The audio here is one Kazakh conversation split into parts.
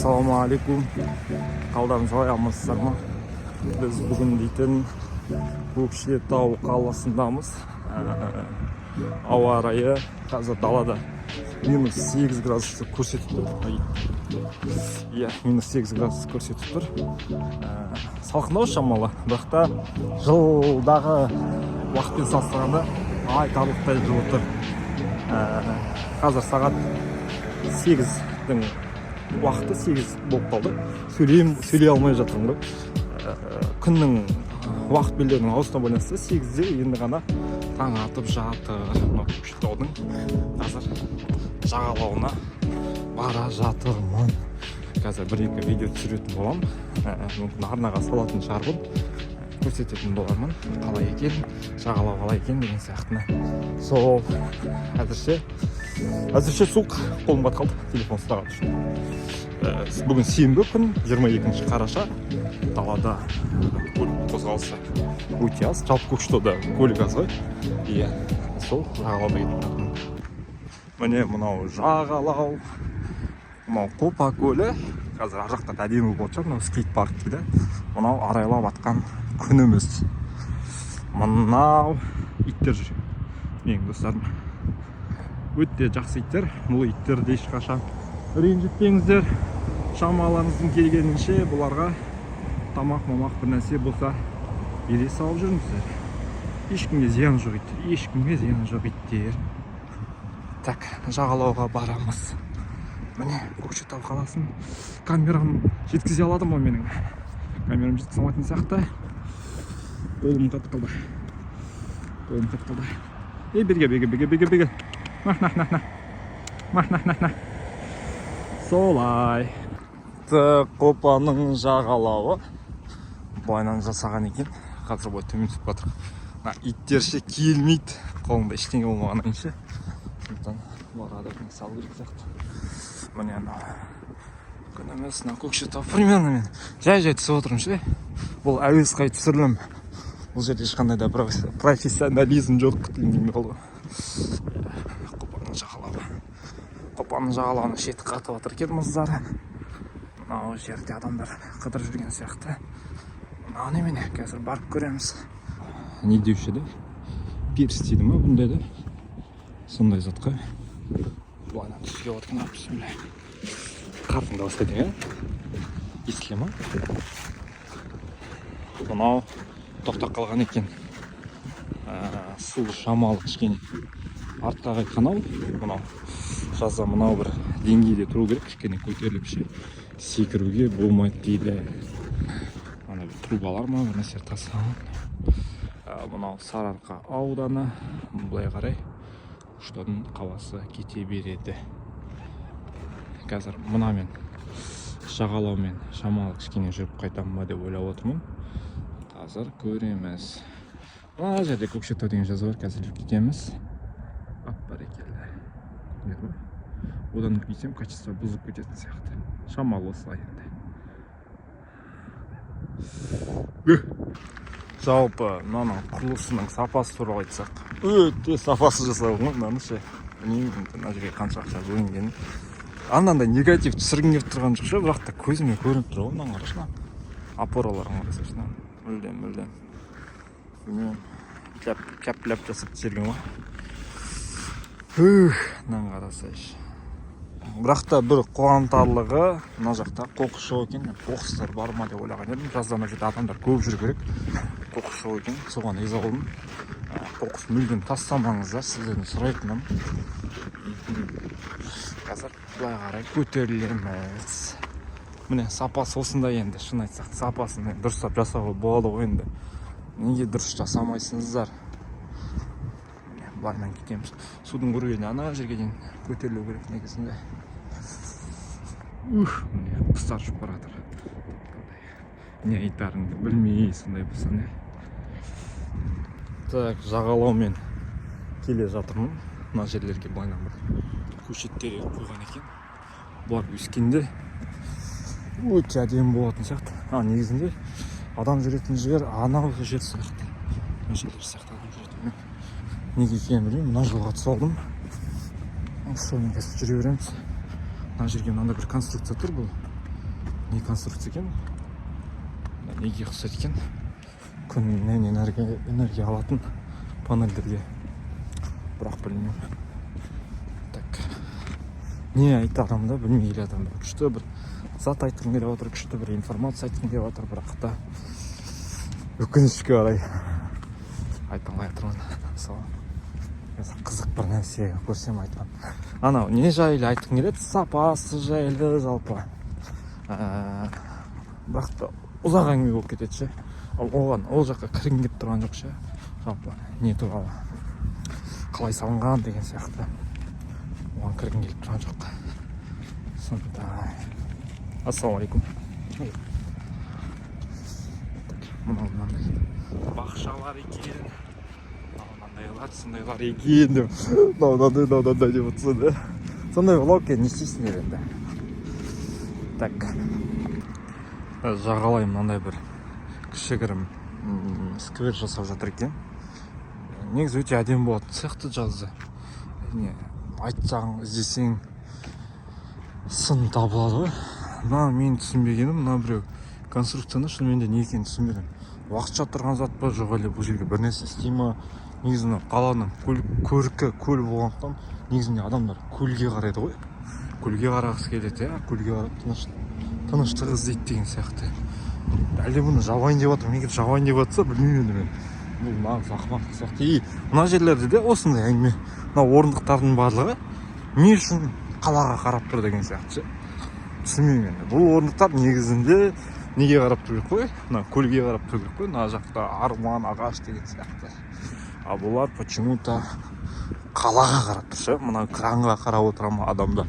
Ассалаумағалейкум, қалдарыңыз қалай, амансыздар ма? Біз бүгін дейтін Көкшетау қаласындамыз. Ауа райы қазір далада -8 градусты көрсетіп тұр. Ай. Иә, -8 градус көрсетіп тұр. Салқындау шамалы, бірақ та жылдағы уақытпен салыстырғанда айтарлықтай жылы тұр. Қазір сағат 8-дің уақыты, 8 болып қалды. Сөйлей алмай жатырмын ғой. Күннің уақыт белдеуінің ауысуына байланысты 8-де енді ғана таң атып жатыр. Мынау Көкшетаудың қазір жағалауына бара жатырмын. Қазір бір екі видео түсіретін боламын. Мүмкін, арнаға салатын шығармын, көрсететін болармын, қалай екен жағалау, қалай екен деген сияқтыны. Сол әзірше суық, қолым қатып қалды телефон ұстаған үшін. Бүгін сенбі күн, 22 қараша. Далада көлік қозғалысы өте аз, жалпы Көкшетауда көлік аз ғой. Иә, сол жағалауда кетіп жатырмын. Міне, мынау жағалау, мынау Қопа көлі. Қазір ар жақта да әдемі болатын шығар. Мынау скейт парк дейді. Мынау арайлап атқан күніміз. Мынау иттер жүр, менің достарым, өте жақсы иттер. Бұл иттерді ешқашан ренжітпеңіздер. Шамаларыңыздың келгенінше бұларға тамақ мамақ бір нәрсе болса бере салып жүріңіздер. Ешкімге зияны жоқ иттер, ешкімге зияны жоқ иттер. Так, жағалауға барамыз. Міне, Көкшетау қаласын камерам жеткізе алады ма? Менің камерам жеткізе алмайтын сияқты. Қолым қатып қалды, қолым қатып қалды. Ей, берге, берге, берге, берге, берге, мах, нах, нах, нах, мах, нах, нах, нах. Солай. Қопаның жағалауы былайынан жасаған екен. Қазір былай төмен түсіп жатыр. Мына иттер ше, келмейді қолыңда ештеңе болмағаннан кейін ше. Сондықтан бұларға да бір салу керек сияқты. Міне, анау күніміз, мына Көкшетау. Примерно мен жай жай түсіп отырмын ше. Бұл әуесқой түсірілім, бұл жерде ешқандай да профессионализм жоқ. Тілім келмей қалды ғой. Қопаның жағалауы, Қопаның жағалауының шеті қатып жатыр екен мұздары. Мынау жерде адамдар қыдырып жүрген сияқты. Мынау немене? Қазір барып көреміз. Не деуші еді, пирс дейді ма бұндай да, сондай зат қой. Былайынан түсуге болады екен. Бісміллә. Қардың дауысы екен, иә, естіле ма? Мынау тоқтап қалған екен. Су шамалы кішкене артқа қайтқан ау. Мынау жазда мынау бір деңгейде тұру керек, кішкене көтеріліп ше, секіруге болмайды дейді. Ана бір трубалар ма, бір нәрсе тастаған. Мынау Сарыарқа ауданы. Былай қарай Көкшетаудың қаласы кете береді. Қазір мынамен, жағалаумен шамалы кішкене жүріп қайтамын ба деп ойлап отырмын. Қазір көреміз. Мына жерде «Көкшетау» деген жазу бар. Қазір іліп кетеміз. Ап, бәрекелді, көрдіңдер ма? Одан үлкейтсем, качество бұзылып кететін сияқты. Шамалы осылай енді. Жалпы мынаның құрылысының сапасы туралы айтсақ, өте сапасыз жасалған ғой мынаны ше. Білмеймін енді, мына жерге қанша ақша бөлінгенін. Анандай негатив түсіргім келіп тұрған жоқ ше, бірақ та көзіме көрініп тұр ғой. Мынаны қарашы, мына опораларын қарасайшы мына. Мүлдем, мүлдем, білмеймін, ляп ляп ляп жасап жіберген ғой. Ух, мынаны қарасайшы. Бірақ та бір қуантарлығы, мына жақта қоқыс жоқ екен. Мен қоқыстар бар ма деп ойлаған едім. Жазда мына жерде адамдар көп жүру керек. Қоқыс жоқ екен, соған риза болдым. Қоқыс мүлдем тастамаңыздар, сіздерден сұрайтыным. Қазір былай қарай көтерілеміз. Міне, сапасы осындай енді. Шын айтсақ, сапасын енді дұрыстап жасауға болады ғой енді. Неге дұрыс жасамайсыңыздар? Міне, былайынан кетеміз. Судың уровені ана жерге дейін көтерілу керек негізінде. Ух, міне, құстар ұшып бара жатыр. Не айтарыңды білмей сондай болса не. Так, жағалаумен келе жатырмын. Мына жерлерге былайынан бір көшеттер егіп қойған екен. Бұлар өскенде өте әдемі болатын сияқты. А негізінде адам жүретін жер анау жер сияқты, мына жерлер сияқты адам жүретін. Мен неге екенін білмеймін, мына жолға түсіп алдым. Сонымен қазір жүре береміз. Мына жерге мынандай бір конструкция тұр. Бұл Не конструкция екен? Мына неге ұқсайды екен? Күннен энергия алатын панельдерге, бірақ білмеймін. Так, не айтарымды да білмей келе жатырмын. Бір күшті бір зат айтқым келіп отыр, күшті бір информация айтқым келіп отыр, бірақ та өкінішке орай айта алмай жатырмын. Сол қызық бір нәрсе көрсем, айтамын. Анау не жайлы айтқым келеді, сапасы жайлы жалпы, бірақ та ұзақ әңгіме болып кетеді ше. Ал оған, ол жаққа кіргім келіп тұрған жоқ ше. Жалпы не туралы, қалай салынған деген сияқты, оған кіргім келіп тұрған жоқ. Сондай. Ассалаумағалейкум. Так, мынау мынандай бақшалар екен, мынау мынандайлар, сондайлар екен деп, мынау мынандай, мынау мынандай деп отырсың да. Сондай влог енді, не істейсіңдер енді? Так, жағалай мынандай бір кішігірім сквер жасап жатыр екен. Негізі өте әдемі болатын сияқты жазда. Не айтсаң, іздесең, сын табылады ғой. Мына мен түсінбегенім, мына біреу конструкцияны шынымен де не екенін түсінбедім. Уақытша тұрған зат па, жоқ әлде бұл жерге бір нәрсе істей ма? Негізі мына қаланың көл, көркі көл болғандықтан, негізінде адамдар көлге қарайды ғой, көлге қарағысы келеді, иә, көлге қарап тыныштық іздейді деген сияқты. Әлде бұны жабайын деп жатыр ма? Егер жабайын деп жатса, білмеймін енді мен, бұл нағыз ақымақтық сияқты. И мына жерлерде де осындай әңгіме: мына орындықтардың барлығы не үшін қалаға қарап тұр деген сияқты ше. Түсінбеймін енді. Бұл орындықтар негізінде неге қарап тұру керек қой? Мына көлге қарап тұру керек қой, мына жақта арман, ағаш деген сияқты. А бұлар почему то қалаға қарап тұр ше. Мына кранға қарап отыра ма адамдар,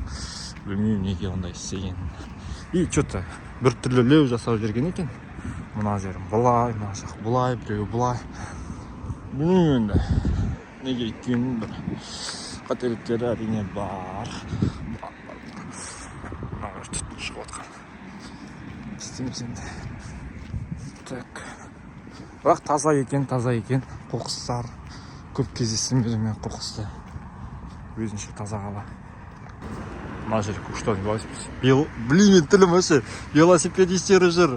білмеймін неге ондай істегенін. И че то біртүрлілеу жасап жіберген екен. Мына жер былай, мына жақ былай, біреуі былай. Білмеймін енді неге өйткенін. Бір қателіктері, әрине, бар, бар, бар. Мына түтін шығып жатқан. Не істейміз енді? Так, бірақ таза екен, таза екен. Қоқыстар көп кездестірмедім мен қоқысты. Өзінше таза қала. Мына жер Көкшетау велосипед, блин, мен тілім вообще, велосипедистері жүр.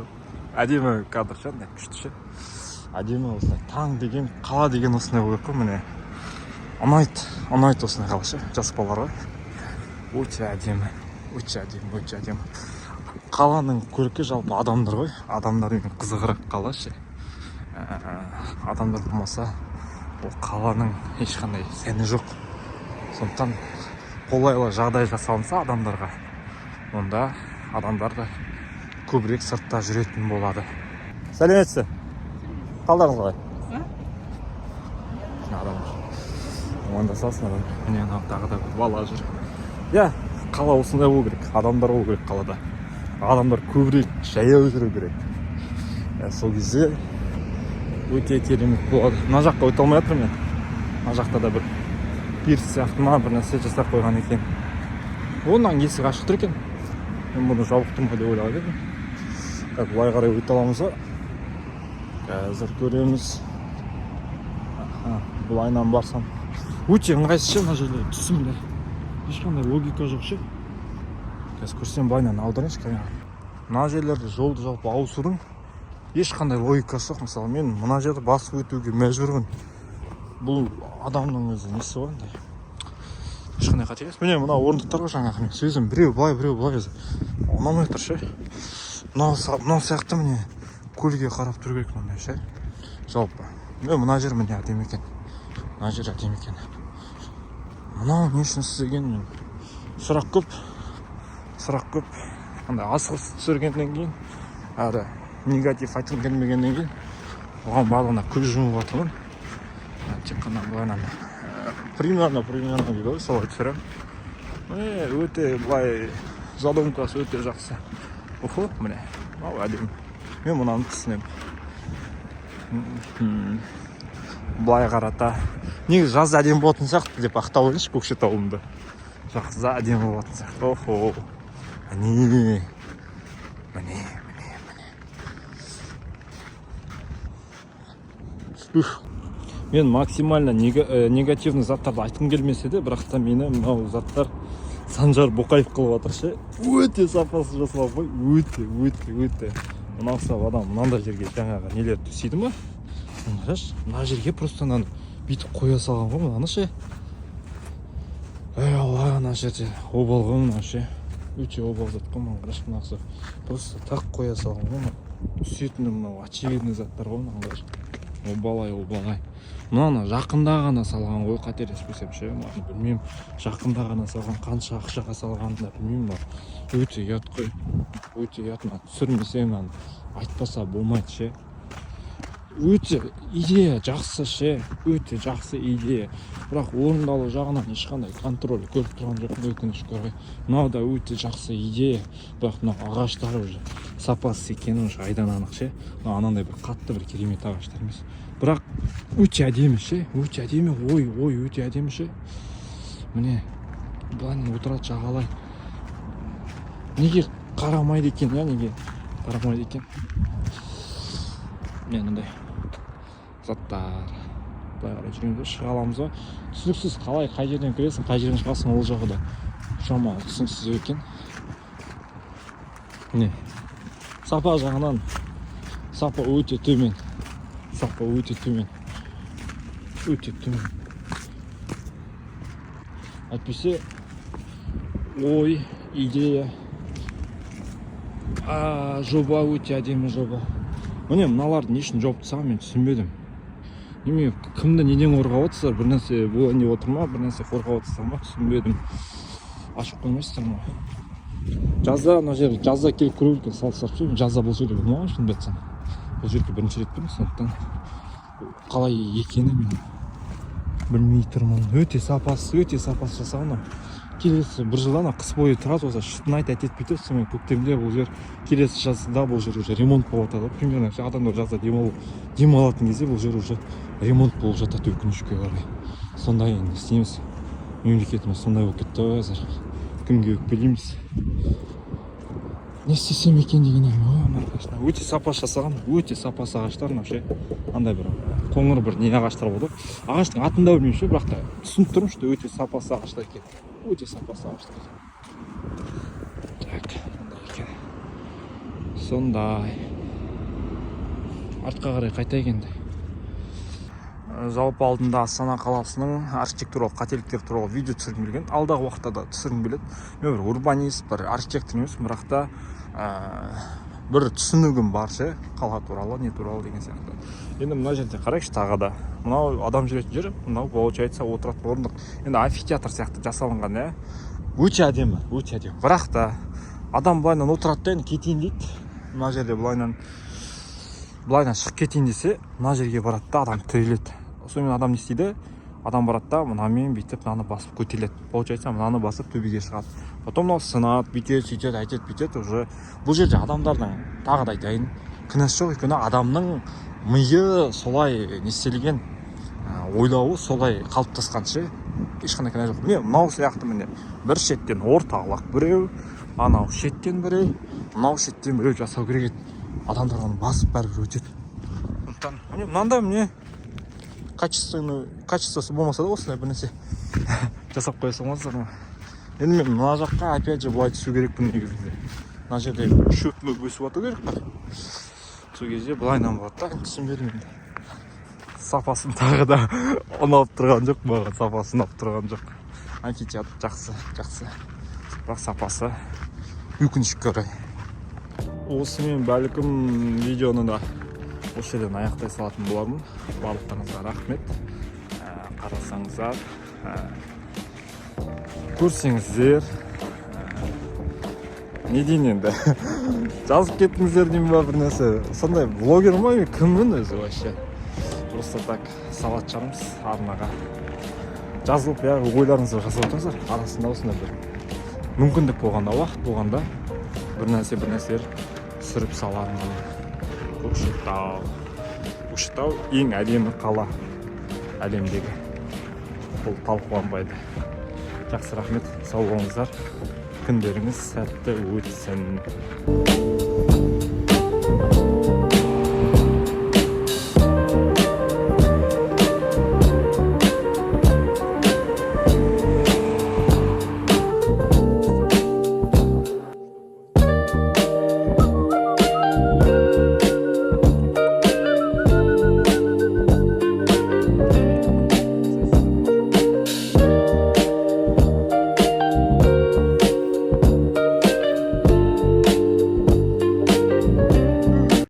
Әдемі кадр ше, андай күшті ше, әдемі. Осындай таң деген, қала деген осындай болу керек қой. Міне, ұнайды, ұнайды осындай қала ше жас балаларға. Өте әдемі, өте әдемі, өте әдемі. Қаланың көркі жалпы адамдар ғой, адамдармен қызығырақ қала ше. Адамдар болмаса, ол қаланың ешқандай сәні жоқ. Сондықтан қолайлы жағдай жасалынса адамдарға, онда адамдар да көбірек сыртта жүретін болады. Сәлеметсіз, қалдарыңыз қалай? Адам амандасасың, адам. Міне, анау тағы да бір бала жүр. Иә, қала осындай болу керек, адамдар болу керек қалада, адамдар көбірек жаяу жүру керек. Иә, сол кезде өте керемет болады. Мына жаққа өте алмай жатырмын мен. Мына жақта да бір пирс сияқты ма, бір нәрсе жасап қойған екен. Оның есігі ашық тұр екен, мен бұны жабық тұр ма деп ойлап едім. Так, былай қарай өте аламыз ба? Қазір көреміз. Аха, былайынан барсам өте ыңғайсыз ше. Мына жерде түсімді, ешқандай логика жоқ ше. Қазір көрсем, былайынан аударайыншы камераны. Мына жерлерде жолды жалпы ауысудың ешқандай логикасы жоқ. Мысалы, мен мына жерді басып өтуге мәжбүрмін. Бұл адамның өзі несі ғой андай, ешқандай қате емес. Міне, мына орындықтар ғой жаңағы мен сөзім. Біреу былай, біреу былай, өзі ұнамай тұр ше. Мынау сияқты, міне, көлге қарап тұру керек мынандай ше. Жалпы міне, мына жер, міне, әдемі екен, мына жер әдемі екен. Мынау не үшін істеген, мен сұрақ көп, сұрақ көп. Андай асығыс түсіргеннен кейін, әрі негатив айтқым келмегеннен кейін, оған барлығына көз жұмып жатырмын. Тек қана былайынан примерно дейді ғой, солай түсіремін. Міне, өте былай задумкасы өте жақсы. Охо, міне, мынау әдемі, мен мынаны түсінемін. Былай қарата негізі жазда әдемі болатын сияқты деп ақтап алайыншы Көкшетауымды. Жазда әдемі болатын сияқты. Охо, міне, міне, міне, міне. Ух. Мен максимально негативный заттарды айтқым келмесе де, бірақ та мені мынау заттар сәл Санжар Боқаев қылып жатыр ше. Өте сапасыз жасалған ғой, өте, өте, өте. Мына ұқсап адам мынандай жерге жаңағы нелер төсейді ма? Мына қарашы, мына жерге просто мынаны бүйтіп қоя салған ғой мынаны ше. Ей, Алла, ана жерде обал ғой мынау ше, өте обал зат қой. Мынаны қарашы, мына ұқсап просто так қоя салған ғой. Мынау түсетіні, мынау очевидный заттар ғой. Мынаны қарашы, обалай, обалай. Мынаны жақында ғана салған ғой, қателеспесем ше. Мынаны білмеймін, жақында ғана салған, қанша ақшаға салғанын да білмеймін. Мынау өте ұят қой, өте ұят. Мынаны түсірмесе, мынаны айтпаса болмайды ше. Өте идея жақсы ше, өте жақсы идея, бірақ орындалу жағынан ешқандай контроль көріп тұрған жоқпын, өкінішке орай. Мынау да өте жақсы идея, бірақ мынау ағаштар уже сапасыз екені уже айдан анық ше. Мынау анандай бір қатты, бір керемет ағаштар емес, бірақ өте әдемі ше, өте әдемі ой, ой, өте әдемі ше. Міне, былайынан отырады, жағалай. Неге қарамайды екен, иә, неге қарамайды екен? Міне, мынандай заттар. Былай қарай жүреміз ба, шыға аламыз ба? Түсініксіз, қалай, қай жерден кіресің, қай жерден шығасың, ол жағы да шамалы түсініксіз екен. Міне, сапа жағынан сапа өте төмен, сапа өте төмен, өте төмен. Әйтпесе ой, идея, жоба өте әдемі жоба. Міне, мыналарды не үшін жауып тастаған, мен түсінбедім. Неме, кімді неден қорғап отырсыздар? Бір нәрсе болайын деп отыр ма, бір нәрсе қорғап отырсыздар ма, түсінбедім. Ашып қоймайсыздар ма? Жазда мына жер, жазда келіп көру керек екен, салыстырып ше. Мен жазда бұл жерде болмаған, шынымды айтсам. Бұл жерге бірінші рет тұрмын, сондықтан қалай екенін мен білмей тұрмын. Өте сапасыз, өте сапасыз жасаған. Мынау келесі бір жылда ана қыс бойы тұрады, осы шытынайды, әйтеді, бүйтеді. Сонымен көктемде бұл жер, келесі жазда бұл жер уже ремонт болып жатады ғой примерно. Адамдар жазда демалатын кезде бұл жер уже ремонт болып жатады, өкінішке қарай. Сондай енді, не істейміз, мемлекетіміз сондай болып кетті ғой. Қазір кімге өкпелейміз, не істесем екен деген әңгіме ғой. Мына ағаштар өте сапасыз жасаған, өте сапасыз ағаштар мынау ше. Андай бір қоңыр бір не ағаштар болды ғой, ағаштың атын да білмеймін ше, бірақ та түсініп тұрмын, что өте сапасыз ағаштар екен, өте сапасыз ағаштар. Так, мындай екен, сондай. Артқа қарай қайтайық енді. Жалпы алдында Астана қаласының архитектуралық қателіктері туралы видео түсіргім келген, алдағы уақытта да түсіргім келеді. Мен бір урбанист, бір архитектор емеспін, бірақ та бір түсінігім бар ше, қала туралы, не туралы деген сияқты. Енді мына жерде қарайықшы тағы да. Мынау адам жүретін жер, мынау, получается, отыратын орындық. Енді амфитеатр сияқты жасалынған, иә, өте әдемі, өте әдемі. Бірақ та адам былайынан отырады да, енді кетейін дейді. Мына жерде былайынан шығып кетейін десе, мына жерге барады да, адам тіреледі. Сонымен адам не істейді? Адам барады да, мынамен бүйтіп мынаны басып көтеріледі. Получается, мынаны басып төбеге шығады, потом мынау сынады, бүйтеді, сөйтеді, әйтеді, бүйтеді. Уже бұл жерде адамдардың, тағы да айтайын, кінәсі жоқ, өйткені адамның миы солай не істелген, ойлауы солай қалыптасқан ше. Ешқандай кінә жоқ. Міне, мынау сияқты, міне, бір шеттен орталық біреу, анау шеттен біреу, мынау шеттен біреу жасау керек еді. Адамдар оны басып бәрібір өтеді. Сондықтан міне, мынандай, міне, качественный, качествосы болмаса да, осындай бір нәрсе жасап қоя салмадыңыздар ма? Енді мен мына жаққа опять же былай түсу керекпін негізінде. Мына жерде шөп мөп өсіп жату керек қой, сол кезде былайынан болады да. Түсінбедім енді сапасын, тағы да ұнап тұрған жоқ маған, сапасы ұнап тұрған жоқ. Амфитеатр жақсы, жақсы, бірақ сапасы өкінішке орай. Осымен бәлкім видеоны да осы жерден аяқтай салатын болармын. Барлықтарыңызға рахмет. Қарасаңыздар, көрсеңіздер. Не дейін енді, жазып кеттіңіздер деймін ба, бір нәрсе. Сондай блогер ма мен, кіммін өзі вообще? Просто так салатын шығармыз. Арнаға жазылып, иә, ойларыңызды жазып отырыңыздар. Арасында осындай бір мүмкіндік болғанда, уақыт болғанда бір нәрсе, бір нәрселер түсіріп салармын. Көкшетау, Көкшетау ең әдемі қала әлемдегі, бұл талқыланбайды. Жақсы, рахмет, сау болыңыздар, күндеріңіз сәтті өтсін.